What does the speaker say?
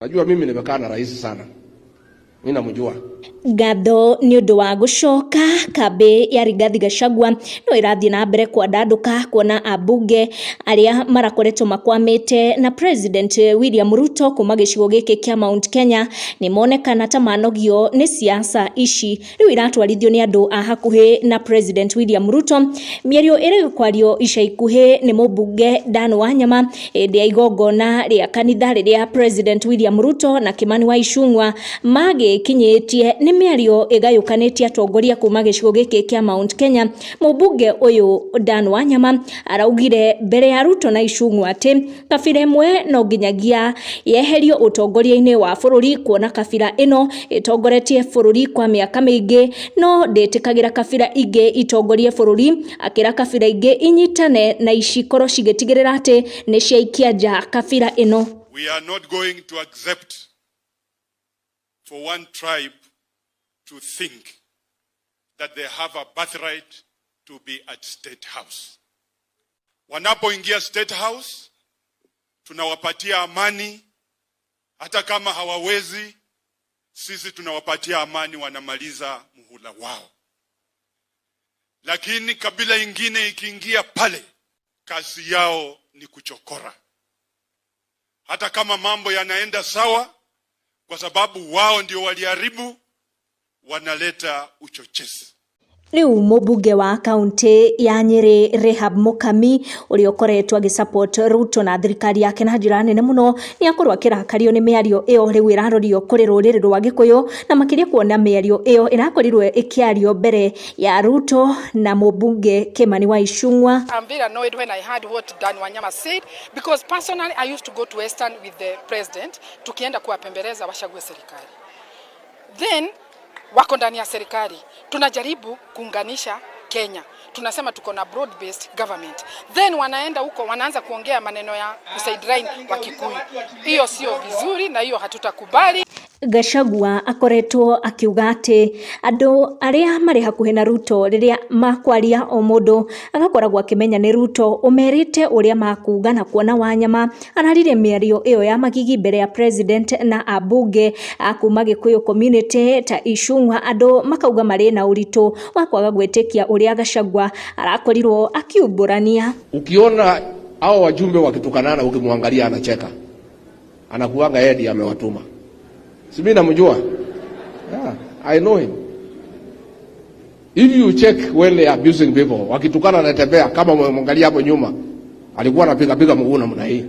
Najua mimi nimekaa na rais sana, mimi namjua. Ngatho nĩ ũndũ wa gũcoka kambĩ ya Rigathi Gachagua no ĩrathiĩ na mbere kwandanduka kuona ambunge arĩa marakoretwo makwamĩte na President William Ruto kuma gĩcigo gĩkĩ kĩa Mount Kenya nĩ monekana ta manogio nĩ siasa ici rĩu iratwarithio nĩ andũ a hakuhĩ na President William Ruto. Mĩario ĩrĩ kwario ica ikuhĩ nĩ mũmbunge Dan Wanyama hĩndĩ ya igongona rĩa kanitha rĩrĩa President William Ruto na Kimani wa Ichung'wa magĩkinyĩtie nĩ mĩario ĩgayũkanĩtie atongoria kuma gĩcigo gĩkĩ kĩa Mount Kenya. Mũmbunge ũyũ Dan Wanyama araugire mbere ya Ruto na Ichung'wa atĩ kabira ĩmwe no nginyagia yeherio ũtongoria-inĩ wa bũrũri, kuona kabira ĩno ĩtongoretie bũrũri kwa mĩaka mĩingĩ no ndĩtĩkagĩra kabira ingĩ itongorie bũrũri, akĩra kabira ingĩ inyitane na icikorwo cigĩtigĩrĩra atĩ nĩ ciaikia nja kabira ĩno. We are not going to accept for one tribe to think that they have a birthright to be at State House. Wanapoingia State House, tunawapatia amani, hata kama hawawezi, sisi tunawapatia amani, wanamaliza muhula wao. Lakini kabila ingine ikiingia pale, kazi yao ni kuchokora. Hata kama mambo yanaenda sawa, kwa sababu wao ndio waliharibu, wanaleta uchochezi. Rĩu mũmbunge wa kaunti ya Nyĩrĩ Rehab Mukami, ũrĩa ũkoretwo agĩ Ruto na thirikari yake na njĩra nene mũno, nĩ akorwo akĩrakario nĩ mĩario ĩyo rĩu ĩrarorio kũrĩ rũrĩrĩ rwa Gĩkũyũ, na makĩria kuona mĩario ĩyo ĩrakorirwo ĩkĩario mbere ya Ruto na mũmbunge Kimani wa Ichung'wa. I'm very annoyed when I heard what Dan Wanyama said, because personally I used to go to Western with the president, tukienda kuwapembeleza wachague serikali. Then wako ndani ya serikali, tunajaribu kuunganisha Kenya, tunasema tuko na broad based government, then wanaenda huko wanaanza kuongea maneno ya kusideline wa Kikuyu. Hiyo sio vizuri na hiyo hatutakubali. Gachagua akoretwo akiuga atĩ andũ arĩa marĩ hakuhĩ na Ruto rĩrĩa makwaria o mũndũ agakoragwo akĩmenya nĩ Ruto ũmerĩte ũrĩa makuga, na kuona Wanyama araririe mĩario ĩyo ya magigi mbere ya president na ambunge a kuma Gĩkũyũ community ta Ichung'wa, andũ makauga marĩ na ũritũ wa kwaga gwĩtĩkia ũrĩa Gachagua arakorirwo akiumbũrania. Ukiona hao wajumbe wakitukanana, ukimwangalia anacheka, anakuanga yeye ndiye amewatuma. Si mimi namjua? Yeah, I know him. If you check when they are abusing people, wakitukana anatembea kama mwangalia hapo nyuma, alikuwa anapiga piga mguu namna hii.